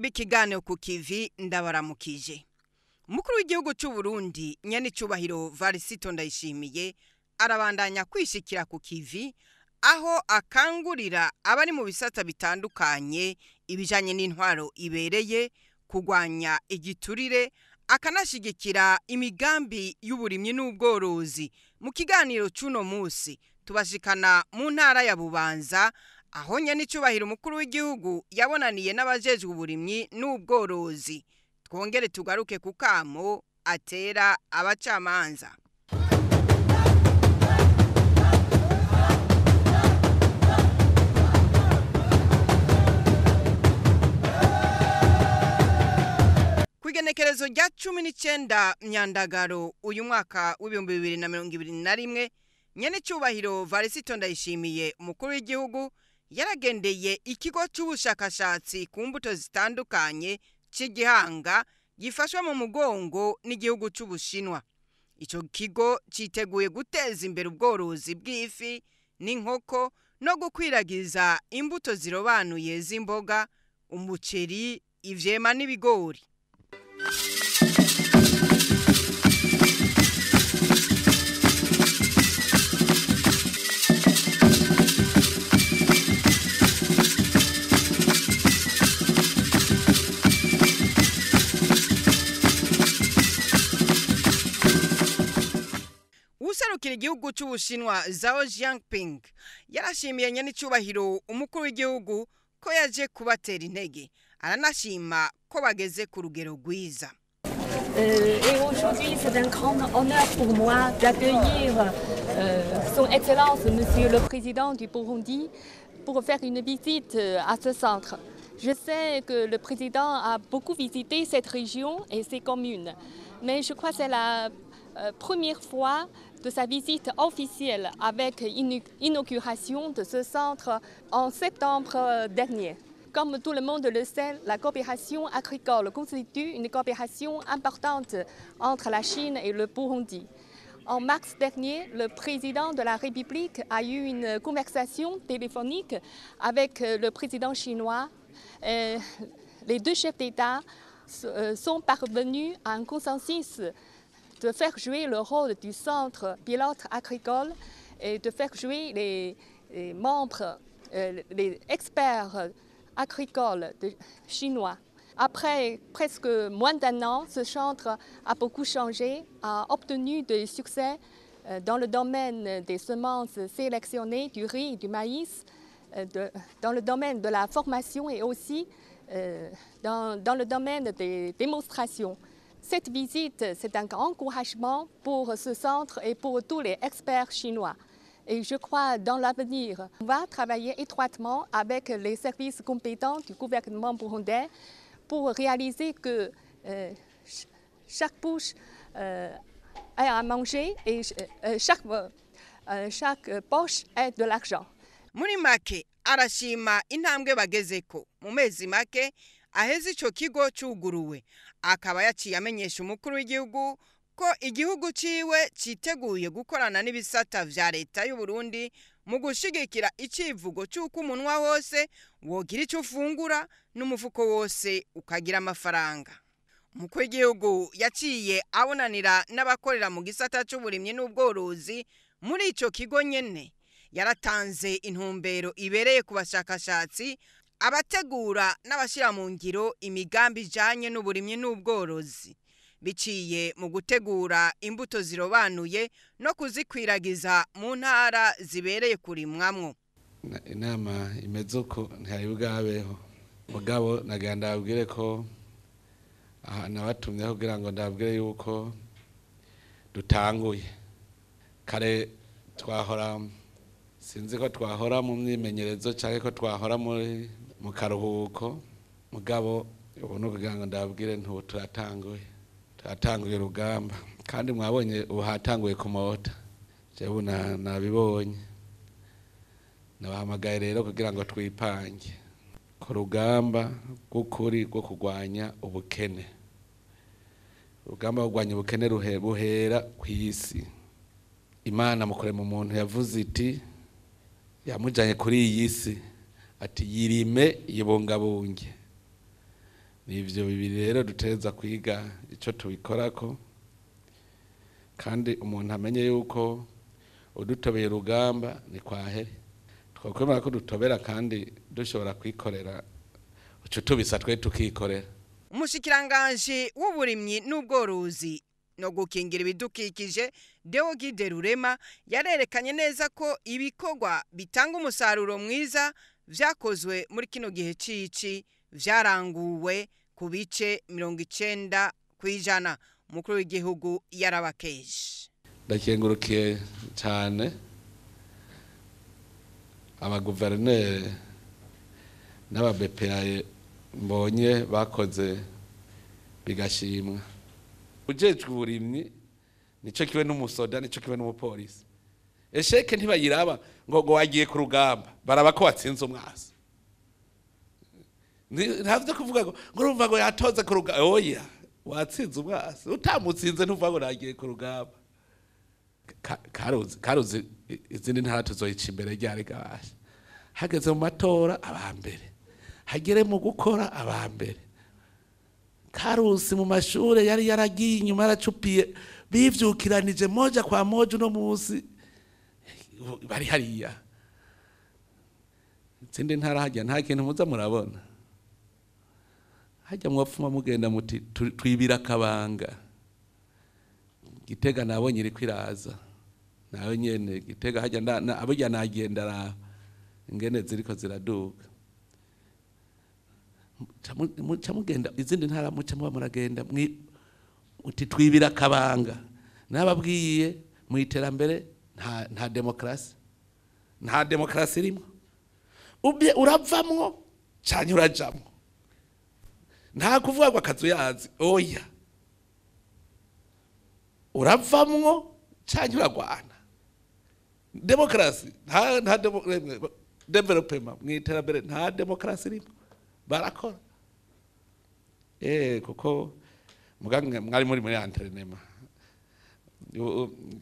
B'ikiganiro ku kivi, ndabaramukije. Umukuru w'igihugu c'u Burundi, nyenicubahiro Varisito Ndayishimiye, arabandanya kwishikira ku kivi, aho akangurira abari mu bisata bitandukanye ibijanye n'intwaro ibereye, kurwanya igiturire, akanashigikira imigambi y'uburimyi n'ubworozi. Mu kiganiro c'uno musi tubashikana mu ntara ya Bubanza, aho nyenicubahiro umukuru w'igihugu yabonaniye n'abajejwe uburimyi n'ubworozi. Twongere tugaruke ku kamo atera abacamanza. Kw'igenekerezo rya 19 Myandagaro uyu mwaka w'2021, nyenicubahiro Varisito Ndayishimiye umukuru w'igihugu yaragendeye ikigo c'ubushakashatsi ku mbuto zitandukanye c'Igihanga, gifashwe mu mugongo n'igihugu c'Ubushinwa. Ico kigo citeguye guteza imbere ubworozi bw'ifi n'inkoko no gukwiragiza imbuto zirobanuye z'imboga, umuceri, ivyema n'ibigori. Uwuserukira igihugu c'Ubushinwa, Zhao Jinping, yarashimiye nyenicubahiro umukuru w'igihugu ko yaje kubatera intege, aranashima ko bageze ku rugero rwiza. Et aujourd'hui, c'est un grand honneur pour moi d'accueillir Son Excellence Monsieur le Président du Burundi pour faire une visite à ce centre. Je sais que le président a beaucoup visité cette région et ses communes, mais je crois que c'est la première fois de sa visite officielle avec une inauguration de ce centre en septembre dernier. Comme tout le monde le sait, la coopération agricole constitue une coopération importante entre la Chine et le Burundi. En mars dernier, le président de la République a eu une conversation téléphonique avec le président chinois. Les deux chefs d'État sont parvenus à un consensus de faire jouer le rôle du centre pilote agricole et de faire jouer les membres, les experts agricoles chinois. Après presque moins d'un an, ce centre a beaucoup changé, a obtenu des succès dans le domaine des semences sélectionnées, du riz et du maïs, dans le domaine de la formation et aussi dans le domaine des démonstrations. Cette visite, c'est un grand encouragement pour ce centre et pour tous les experts chinois. Et je crois dans l'avenir, on va travailler étroitement avec les services compétents du gouvernement burundais pour réaliser que chaque bouche ait à manger et chaque poche ait de l'argent. Muri make arashima intambwe bagezeko mu mezi make aheze ico kigo cuguruwe, akaba yaciye amenyesha umukuru w'igihugu ko igihugu ciwe citeguye gukorana n'ibisata vya leta y'u Burundi mu gushigikira icivugo c'uko umunwa wose wogira ico ufungura n'umufuko wose ukagira amafaranga. Umukuru w'igihugu yaciye abonanira n'abakorera mu gisata c'uburimyi n'ubworozi muri ico kigo nyene. Yaratanze intumbero ibereye ku bashakashatsi, abategura n'abashira mu ngiro imigambi ijanye n'uburimyi n'ubworozi, biciye mu gutegura imbuto zirobanuye no kuzikwiragiza mu ntara zibereye kurimwamwo. Inama imeze uko ntihari bwabeho, mugabo nagira ndababwire ko aha nabatumye kugira ngo ndababwire yuko dutanguye. Kare twahora, sinzi ko twahora mu myimenyerezo canke ko twahora muri mu karuhuko, mugabo ubu ni ukugira ngo ndababwire nti ubu turatanguye, turatanguye urugamba, kandi mwabonye ubu hatanguye kumota. Jewe nabibonye, nabahamagaye rero kugira ngo twipange ku rugamba rw'ukuri rwo kurwanya ubukene. Urugamba rwo kurwanya ubukene buhera kw'isi. Imana mukurema umuntu yavuze iti, yamujanye kuri iyi si ati yirime yibungabunge. Nivyo bibiri rero duteza kwiga ico tubikorako, kandi umuntu amenye yuko udutobeye urugamba ni kwahere. Twakwemera ko dutobera kandi dushobora kwikorera, uco tubisa twe tukikorera. Umushikiranganji w'uburimyi n'ubworozi no gukingira ibidukikije Deo Guide Rurema yarerekanye neza ko ibikorwa bitanga umusaruro mwiza vyakozwe muri kino gihe cici vyaranguwe ku bice 90%. Umukuru w'igihugu yarabakeje. Ndakengurukiye cyane abaguverineri n'aba BPA mbonye bakoze bigashimwa. Ujejwe uburimyi nico kiwe n'umusoda, nico kiwe n'umupolisi. Esheke ntibayiraba ngo wagiye ku rugamba, baraba ko watsinze umwasi. Ntavyo kuvuga ngo urumva ngo yatoze ku rugamba. Oya, watsinze umwasi, utamutsinze ntuvuga ngo nagiye ku rugamba. Karuzi izindi ntara tuzoyica imbere ryari gabasha. Hageze mu matora abambere, hagere mu gukora abambere. Karusi mu mashure yari yaragiye inyuma yaracupiye, bivyukiranije moja kwa moja uno munsi bari hariya. Izindi ntara hajya nta kintu muza murabona. Hajya mwopfuma mugenda muti twibira akabanga. Gitega nabonye iriko iraza, nawe nyene Gitega hajya aburya nagenda ra ingene ziriko ziraduka. Muca mugenda izindi ntara muca muba muragenda uti twibira akabanga. Nababwiye mu iterambere nta demokrasi, nta demokrasi irimo. Ubye uravamwo canke urajamwo, nta kuvuga ngo akazu yazi. Oya, uravamwo canke uragwana. Demokrasi nta development mu iterambere nta demokrasi irimo, barakora. Kuko muganga mwari muri entraînement,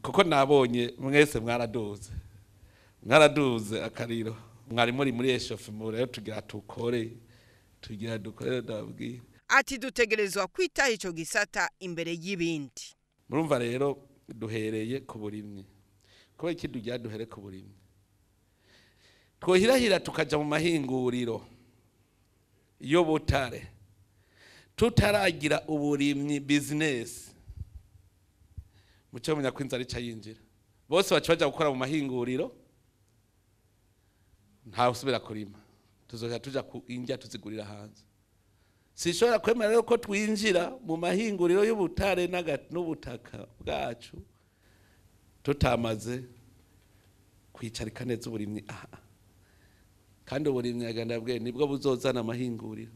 kuko nabonye mwese mwaraduze akariro, mwari muri échauffement. Rero tugira dukore ndababwira. Ati dutegerezwa kwitaho ico gisata imbere y'ibindi. Murumva rero duhereye ku burimyi. Kuba iki dugira duhere ku burimyi, twohirahira tukaja mu mahinguriro y'ubutare tutaragira uburimyi business. Muco menya ko inzara ica yinjira, bose baca baja gukora mu mahinguriro, nta usubira kurima. Tuzoja tuja ku injya tuzigurira hanze. Sishobora kwemera rero ko twinjira mu mahinguriro y'ubutare n'ubutaka bwacu tutamaze kwicarika neza uburimyi. Aha kandi uburimyi aganda bwe nibwo buzozana amahinguriro.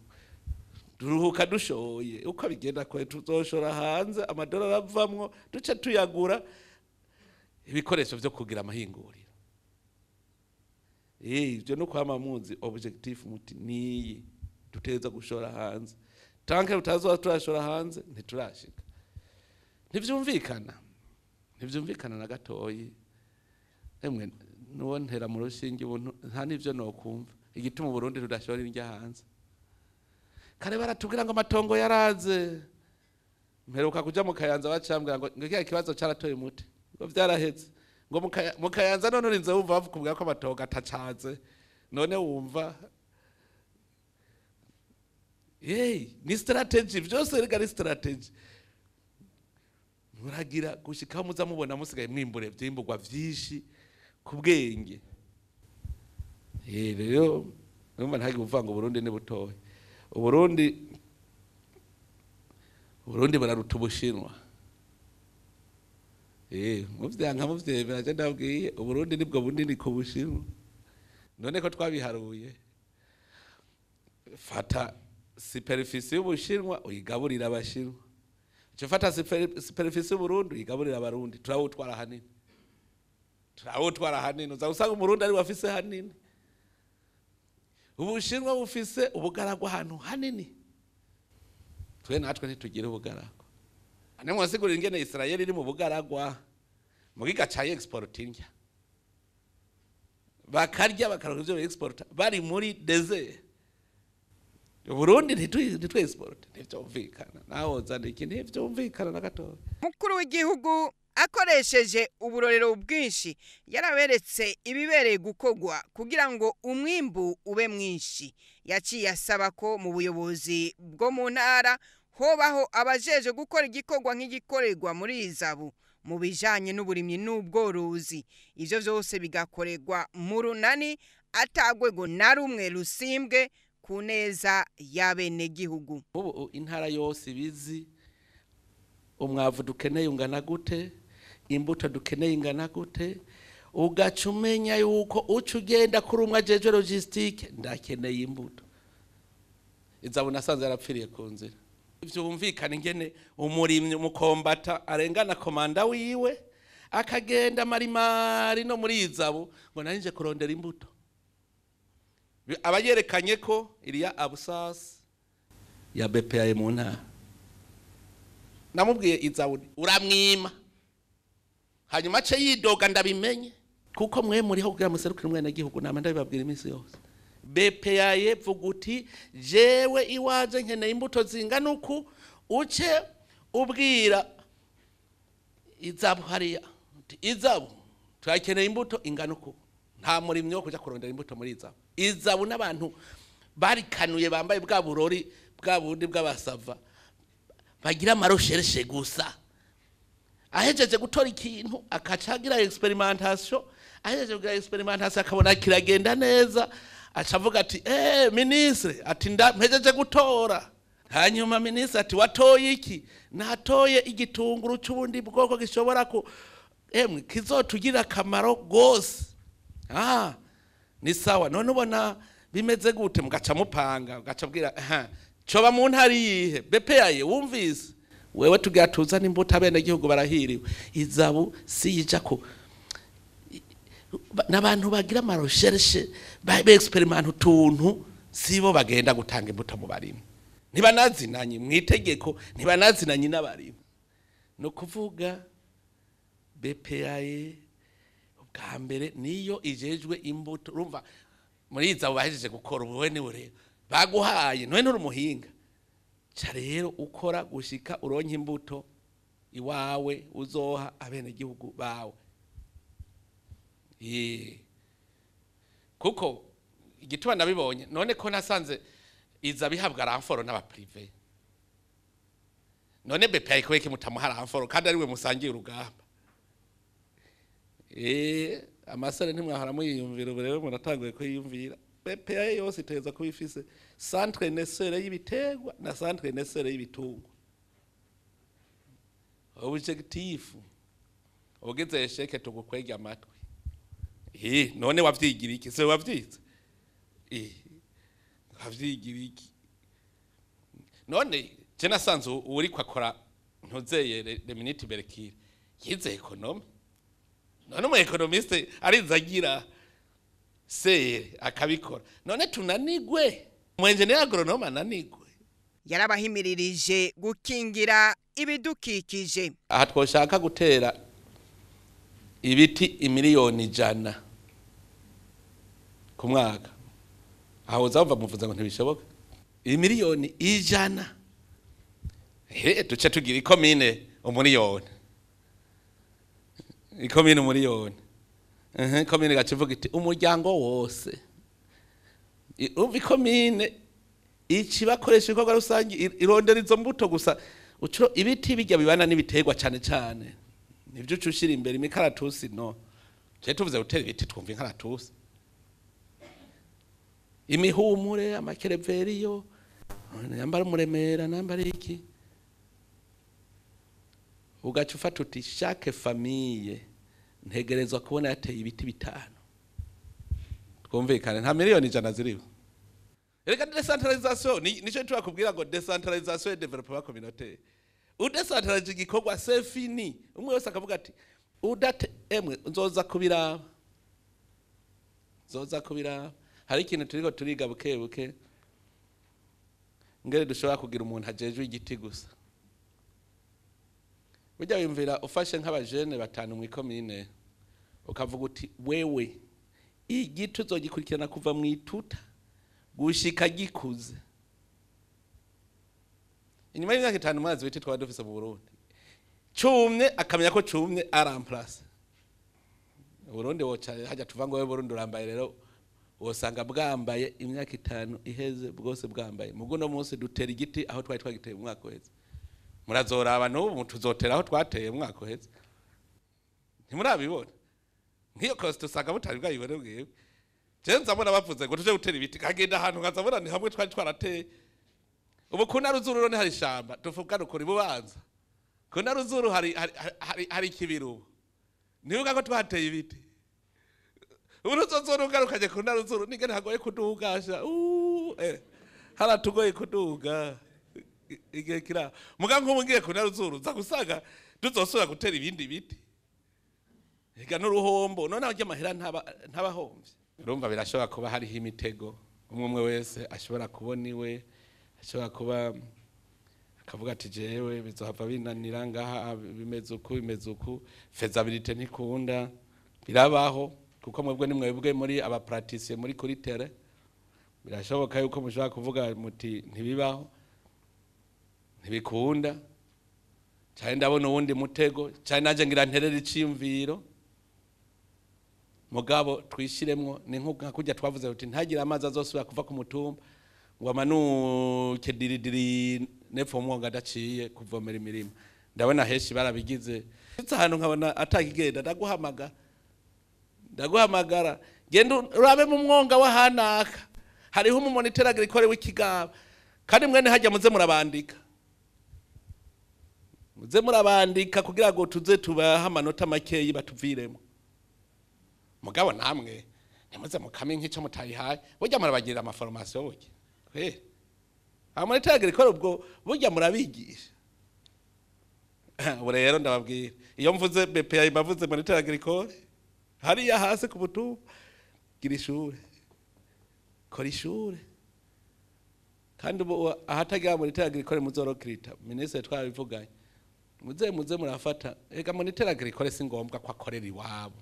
Duruhuka dushoye uko bigenda kwe tuzoshora hanze, amadolari avamwo duce tuyagura ibikoresho vyo kugira amahinguriro. Ivyo no kwama muzi objectif muti niyi duteza gushora hanze. Tanke utazoba turashora hanze ntiturashika. Ntivyumvikana na gatoyi. Emwe nuwo ntera mu rushinge ubuntu nta nivyo nokumva igituma Burundi tudashora indya hanze. Kare baratubwira ngo amatongo yaraze. Mperuka kuja mu Kayanza bacambwira ngo kiya kibazo caratoye mute, ngo vyaraheze. Ngo mu Kayanza none urinze wumva bavukubwira ko amatongo atacaze, none wumva ni strategy byose rega ni strategy. Muragira gushika muza mubona musigaye mwimbure vyimburwa vyinshi ku bwenge. Rero numva ntagi kuvuga ngo Burundi ni butoya. Uburundi buraruta Ubushinwa. Muvyanka muvyemera je ndabwiye Uburundi nibwo bunini ku Bushinwa. None ko twabiharuye, fata superficie y'Ubushinwa uyigaburira Abashinwa, uca fata superficie y'Uburundi uyigaburira Abarundi. Turawutwara hanini, uza usanga Umurundi ari wafise hanini. Ubushinwa bufise ubugaragwa ahantu hanini, twe natwe ntitugira ubugaragwa. Ane mwasigurira ingene Israel iri mu bugaragwa mugiga ca export indya, bakarya bakaronka ivyo export bari muri desert. Burundi ntitwexporte, ntivyumvikana. Nawe uzana iki, ntivyumvikana na gatoya. Mukuru w'igihugu akoresheje uburorero bwinshi yaraberetse ibibereye gukorwa kugira ngo umwimbu ube mwinshi. Yaciye asaba ko mu buyobozi bwo mu ntara hobaho abajeje gukora igikorwa nk'igikorerwa muri ISABU mu bijanye n'uburimyi n'ubworozi, ivyo vyose bigakorerwa mu runani atagwego na rumwe rusimbwe ku neza y'abenegihugu. Ubu intara yose ibizi umwavu dukeneye ungana gute, imbuto dukeneye ingana gute, ugaca umenya yuko uca ugenda kuri umwe ajejwe logistique, ndakeneye imbuto. Izabo nasanze yarapfiriye ku nzira. Vyumvikana ingene umurimyi umukombata arengana komanda wiwe akagenda marimari no muri ISABU ngo narinje kurondera imbuto. Aba yerekanye ko iriya absence ya BPA mu ntara. Namubwiye ISABU uramwima, hanyuma ace yidoga ndabimenye, kuko mwe muriho kugira muserukire umwene gihugu, nama ndabibabwira iminsi yose. BPA vuga uti jewe iwaje nkeneye imbuto zingana uku, uce ubwira ISABU hariya uti ISABU turakeneye imbuto ingana uku. Nta murimyi wo kuja kurondera imbuto muri ISABU. ISABU n'abantu barikanuye bambaye bwa burori bwa bundi bw'abasava bagira amaroshereshe gusa. Ahejeje gutora ikintu akacagira experimentation, ahejeje kugira experimentation akabona kiragenda neza, acavuga ati ministre, ati mpejeje gutora. Hanyuma ministre ati watoye iki? Natoye igitunguru c'ubundi bwoko gishobora ku emwe kizotugira akamaro gose. Ni sawa. None ubona bimeze gute? Mugaca mupanga, ugaca bwira coba mu ntari yihe? BPA wumvise wewe tugira tuzana imbuto abene gihugu barahiriwe. ISABU si ko n'abantu bagira amarecherche ba experiment utuntu, sibo bagenda gutanga imbuto mu barimo. Ntibanazinanye mu itegeko, ntibanazinanye n'abarimo. No kuvuga BPA ubwa mbere niyo ijejwe imbuto. Urumva muri ISABU bahejeje gukora ubuwe ni burero baguhaye, none uri umuhinga. Ca rero ukora gushika uronke imbuto iwawe uzoha abene gihugu bawe. Kuko igituma nabibonye none ko nasanze iza bihabwa renfort n'aba privé. None BPA ko mutamuha renfort kandi ariwe musangiye urugamba. Amasare ntimwahora muyiyumvira, ubu rero muratanguye kuyiyumvira. BPA yose iteza kuba ifise centre naisseur y'ibiterwa na centre naisseur y'ibitungwa. Objectif ugeze échec tugukwega amatwi. None wavyigira iki? Se wavyize? Wavyigira iki? None je nasanze uri kwakora ntuzeye le minute berekire yize économie. None umu économiste arizagira sere akabikora. None tunanigwe, umu ingénieur agronome ananigwe. Yarabahimiririje gukingira ibidukikije. Aha twoshaka gutera ibiti 100,000,000 ku mwaka. Aho uzava muvuza ngo ntibishoboka. 100,000,000. Duce tugira ikomine 1,000,000. Ikomine 1,000,000. Ikomine gacivuga iti umuryango wose. Umva ikomine ici bakoresha ibikorwa rusangi irondera izo mbuto gusa. Ucuro ibiti bijya bibana n'ibiterwa cyane cyane. Nivyo ucushira imbere imikaratusi no. Je tuvuze gutera ibiti twumva inkaratusi. Imihumure, amakereveriyo, nambara umuremera, nambara iki. Ugaca ufata uti chaque famille ntegerezwa kubona yateye ibiti 5. Twumvikane nta 100,000,000 ziriho. Reka decentralisation nico twakubwira ngo decentralisation et développement communautaire. Udecentralise igikorwa c'est fini. Umwe wese akavuga ati udate emwe nzoza kubiraba. Nzoza kubiraba. Hari ikintu turiko turiga buke buke. Ngere dushobora kugira umuntu ajejwe igiti gusa. Ujya wimvira ufashe nk'abajene 5 mu ikomine ukavuga uti wewe igiti uzogikurikirana kuva mu ituta gushika gikuze. Inyuma y'imyaka 5 mwazi biti twaba dufise mu Burundi. Cumye akamenya ko cumye aramplace. Burundi woca hajya tuva ngo we Burundi urambaye rero wosanga bwambaye imyaka 5 iheze bwose bwambaye. Mugo no munsi dutera igiti aho twari twagiteye mu mwaka uheze. Murazoraba n'ubu tuzotera aho twateye mu mwaka uheze. Ntimurabibona. Nkiyo cost usanga mutari bwayibone bwiwe. Je nzabona bavuze ngo tuje gutera ibiti kagenda ahantu nkazabona ni hamwe twari twarateye. Ubu kuna ruzuru ni hari shamba tuvuga rukuri bubanza. Kuna ruzuru hari hari hari kibiru. Nibuka ko twateye ibiti. Uruzozoro ugarukaje kuna ruzuru nigene hagoye kudugasha. Haratugoye kuduga. Igihe kira. Muga nko kuna ruzuru za gusaga tuzosura gutera ibindi biti. Ega n'uruhombo none abajya amahera ntabahomvye. Urumva birashobora kuba hariho imitego umwe wese ashobora kubona iwe ashobora kuba akavuga ati jewe bizohava binanira ngaha bimeze uku bimeze uku feasibility ntikunda birabaho kuko mwebwe ni mwebwe muri aba praticien muri kuri terrain birashoboka yuko mushobora kuvuga muti ntibibaho ntibikunda cyane ndabona uwundi mutego cyane naje ngira nterere iciyumviro mugabo twishiremwo ni nko kujya twavuze uti ntagira amazi azosubira kuva ku mutumba ngo amanuke diridiri nepfo mwonga adaciye kuvomera imirima. Ndabona heshi barabigize ahantu nkabona atakigenda ndaguhamagara genda urabe mu mwonga wa hanaka hariho umumoniteur agricole w'ikigaba kandi mwene hajya muze murabandika kugira ngo tuze tubaha amanota makeyi batuviremo. Mugabo namwe ntimuze mukame nk'ico mutayihaye burya murabagirira amaformation burya kweri amoniteur agricole ubwo burya murabigisha. Ubu rero ndababwira iyo mvuze BPA mbavuze moniteur agricole hariya hasi ku butumba gira ishure kora ishure kandi ubu ahatagira moniteur agricole muzorokrita ministre twabivuganye muze murafata ega moniteur agricole si ngombwa ko akorera iwabo.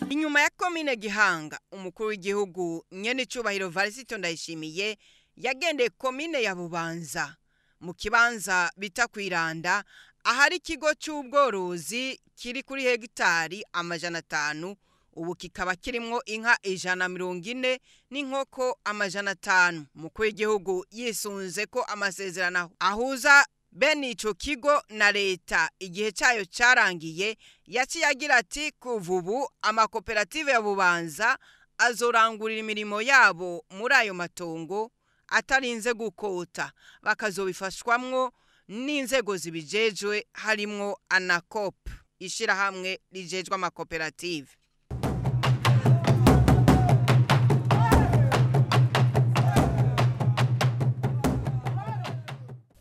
Inyuma ya komine Gihanga umukuru w'igihugu nyene icubahiro Varisito Ndayishimiye yagendeye komine ya Bubanza mu kibanza bita kwiranda ahari ikigo cy'ubworozi kiri kuri hegitari 500 ubu kikaba kirimwo inka 140 n'inkoko 500. Umukuru w'igihugu yisunze ko amasezerano ahuza bene ico kigo na leta igihe cyayo cyarangiye yaciye agira ati kuva ubu amakoperative ya Bubanza azorangurira imirimo yabo muri ayo matongo atarinze gukota bakazobifashwamwo n'inzego zibijejwe harimwo ANACOP ishirahamwe rijejwe amakoperative.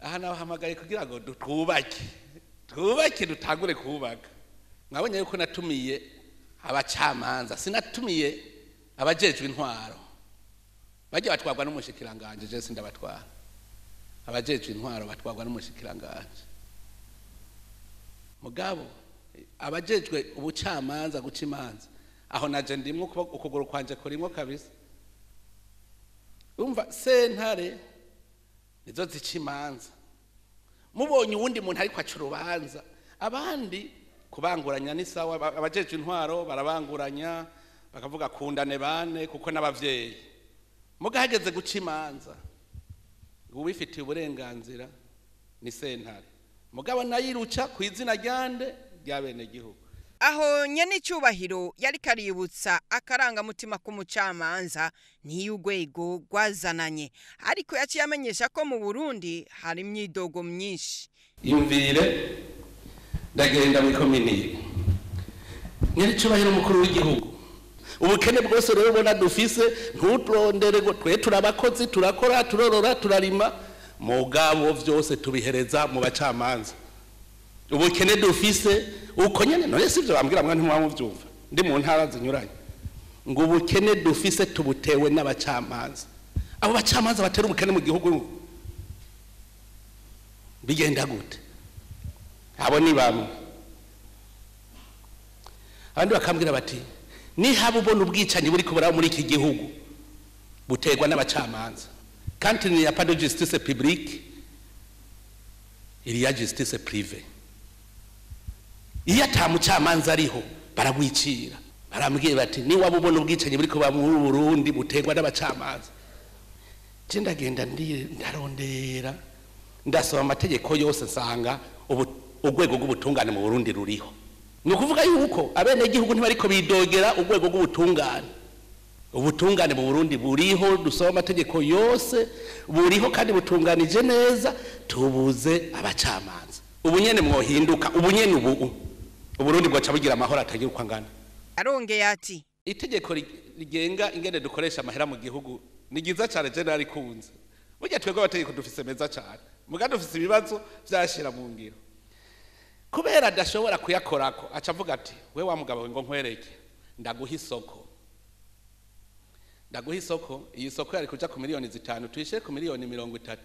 Aha nabahamagaye kugira ngo twubake dutangure kubaka. Mwabonye yuko natumiye abacamanza sinatumiye abajejwe intwaro bajya batwagwa n'umushikiranganje je sindabatwara abajejwe intwaro batwagwa n'umushikiranganje mugabo abajejwe ubucamanza guca imanza aho naje ndimwo ukuguru kwanje kurimwo kabisa. Umva sentare nizo zica imanza mubonye uwundi muntu ariko aca urubanza abandi kubanguranya ni sawa abajejwe intwaro barabanguranya bakavuga kundane bane kuko n'abavyeyi mugahageze guca imanza uwifitiye uburenganzira ni sentare mugabo nayiruca ku izina ryande rya bene gihugu. Aho nyene icubahiro yari kaributsa akarangamutima k'umucamanza ntiy'urwego rwazananye ariko yaciye amenyesha ko mu Burundi hari imyidogo myinshi. Yumvire ndagenda muri komini nyene icubahiro umukuru w'igihugu ubukene bwose rero ubona dufise ntutrondere ngo twe turabakozi turakora turorora turarima mugabo vyose tubihereza mu bacamanza. Ubukene dufise uko nyene none sivyo bambwira mwa ntimwamuvyumva ndi mu ntara zinyuranye ngo ubukene dufise tubutewe n'abacamanza. Abo bacamanza batera ubukene mu gihugu bigenda gute? Abo ni bamwe. Abandi bakambwira bati nihaba ubona ubwicanyi buri kubera muri iki gihugu buterwa n'abacamanza. Quand il n'y a pas de justice publique, il y a justice privée. Iyo ata mucamanza ariho baragwicira. Barambwiye bati ni waba ubona ubwicanyi buri kuba muri Burundi buterwa n'abacamanza. Je ndagenda ndarondera ndasoma amategeko yose nsanga urwego rw'ubutungane mu Burundi ruriho. Ni ukuvuga yuko abenegihugu ntibariko bidogera urwego rw'ubutungane. Ubutungane mu Burundi buriho, dusoma amategeko yose buriho kandi butunganije neza, tubuze abacamanza. Ubu nyene mwohinduka, ubu nyene ubu Uburundi bwaca bugira amahoro atagira uko angana. Arongeye ati itegeko rigenga ingene dukoresha amahera mu gihugu ni ryiza cane, je narikunze. Burya twebwe abategeko dufise meza cane, muga dufise ibibazo vyashira mu ngiro. Kubera adashobora kuyakorako aca avuga ati we wa mugabo ngo nkwereke, ndaguha isoko. Ndaguha isoko, iyi soko yari kuja ku miliyoni 5 tuyishire ku miliyoni 30.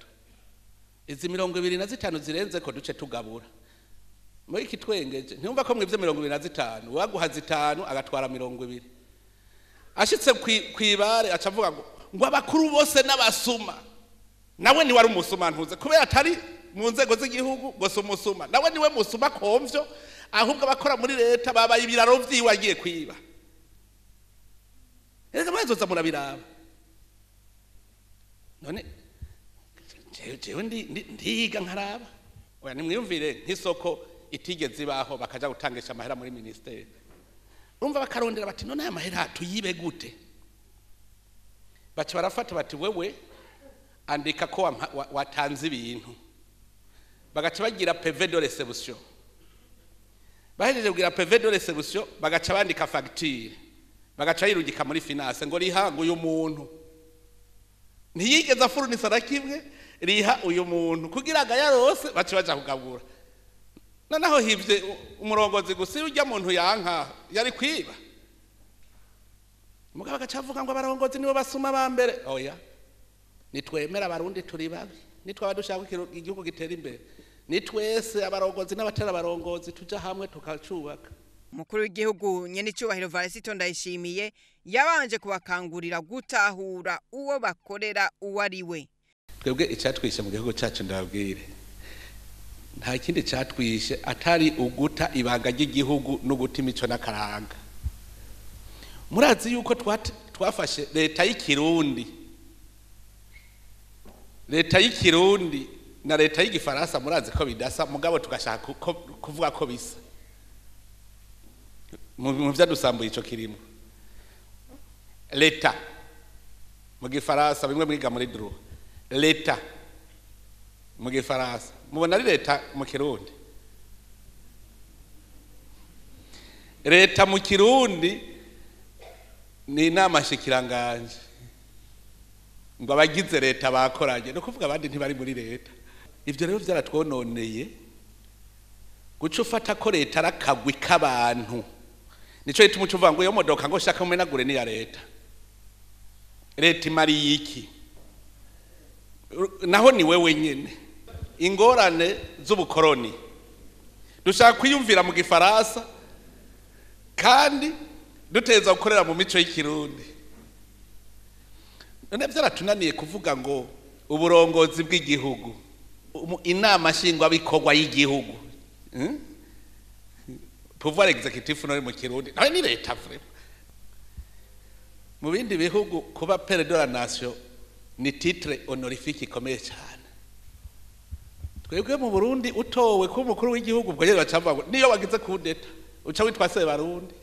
Izi 25 zirenze ko duce tugabura. Muri iki twengeje ntiyumva ko mwivye 25 waguha 5 agatwara 20. Ashitse kwibare aca avuga ngo abakuru bose n'abasuma. Nawe ni wari umusuma ntuze kubera atari mu nzego z'igihugu ngo si umusuma. Nawe niwe musuma komvyo, ahubwo abakora muri leta babaye ibiraro vyiwe agiye kwiba. Reka mwazoza murabiraba. None jewe ndiga nkaraba. Oya nimwiyumvire nk'isoko itigeze ibaho bakaja gutangisha amahera muri ministeri. Urumva bakarondera bati none aya mahera tuyibe gute? Baca barafata bati wewe andika ko watanze ibintu. Bagaca bagira PV de réception. Bahejeje kugira PV de réception bagaca bandika facture. Bagaca yirungika muri finance ngo riha ngo uyu muntu. Ntiyigeze afurunisa na kimwe, riha uyu muntu kugira ngo yarose baca baja kugabura. Noneho hivye umurongozi gusa urya muntu yanka yari kwiba. Mugabo agaca avuga ngo abarongozi nibo basuma ba mbere. Oya. Nitwemera abarundi turi babi, nitwaba dushaka igihugu gitera imbere. Nitwese abarongozi n'abatera abarongozi tuja hamwe tukacubaka. Umukuru w'igihugu nyenicubahiro Varisito Ndayishimiye yabanje kubakangurira gutahura uwo bakorera uwo ari we. Twebwe icatwishe mu gihugu cacu ndababwire, nta kindi catwishe atari uguta ibanga ry'igihugu no guta imico n'akaranga. Murazi yuko twafashe leta y'ikirundi, leta y'ikirundi na leta y'igifaransa murazi ko bidasa, mugabo tugashaka kuvuga ko bisa. Mu vyadusambuye ico kirimo leta mu gifaransa bimwe mwiga muri droit, leta mu gifaransa mubona ari leta mu kirundi. Leta mu kirundi ni inama shikiranganje, ngo abagize leta bakoranye, no kuvuga abandi ntibari muri leta. Ivyo rero vyaratwononeye guca ufata ko leta arakagwi k'abantu. Nico gituma uca uvuga ngo iyo modoka ngo shaka mumenagure ni ya leta. Leta imariye iki? Naho ni wewe nyene. Ingorane z'ubukoroni dushaka kwiyumvira mu gifaransa kandi duteza gukorera mu mico y'ikirundi. None vyaratunaniye kuvuga ngo uburongozi bw'igihugu, inama nshingwabikorwa y'igihugu, pouvoir exécutif no mu kirundi nawe ni leta vraiment. Mu bindi bihugu kuba père de la nation ni titre honorifique ikomeye cyane. Twebwe mu Burundi utowe kuba umukuru w'igihugu ubwo rero bacavuga ngo niyo wagize coup d'etat uca witwa se Barundi.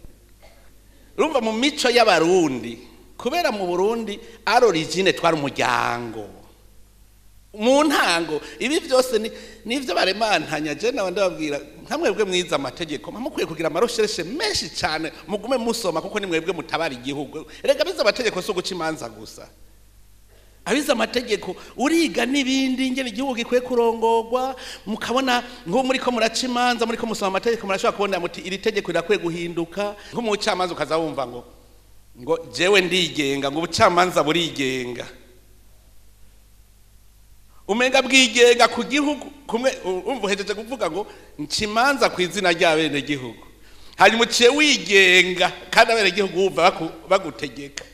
Urumva mu mico y'abarundi, kubera mu Burundi à l'origine twari umuryango. Mu ntango ibi byose nivyo baremantanya. Je nawe ndababwira nka mwebwe mwiza amategeko mukwiye kugira amarecherche menshi cyane, mugume musoma kuko ni mwebwe mutabara igihugu. Erega biza amategeko so guca imanza gusa, abiza amategeko uriga n'ibindi ingene igihugu gikwiye kurongorwa. Mukabona nko muri ko muraca imanza, muri ko musoma amategeko, murashobora kubona muti iri tegeko rirakwiye guhinduka. Nk'umucamanza ukaza wumva ngo jewe ndigenga, ngo ubucamanza burigenga, umenga bwigenga ku gihugu kumwe. Umva uhejeje kuvuga ngo nca imanza ku izina ry'abenegihugu, Hanyuma uciye wigenga kandi abenegihugu wumva bagutegeka.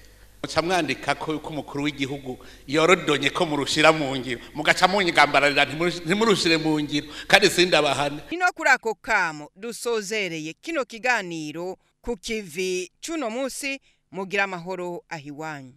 Muca mwandika ko yuko umukuru w'igihugu yorodonye ko murushira mu ngiro, mugaca munyigambararira ntimurushire mu ngiro, kandi sindabahane. Ni no kuri ako kamo dusozereye kino kiganiro ku kivi c'uno munsi. Mugira amahoro ahiwanyu.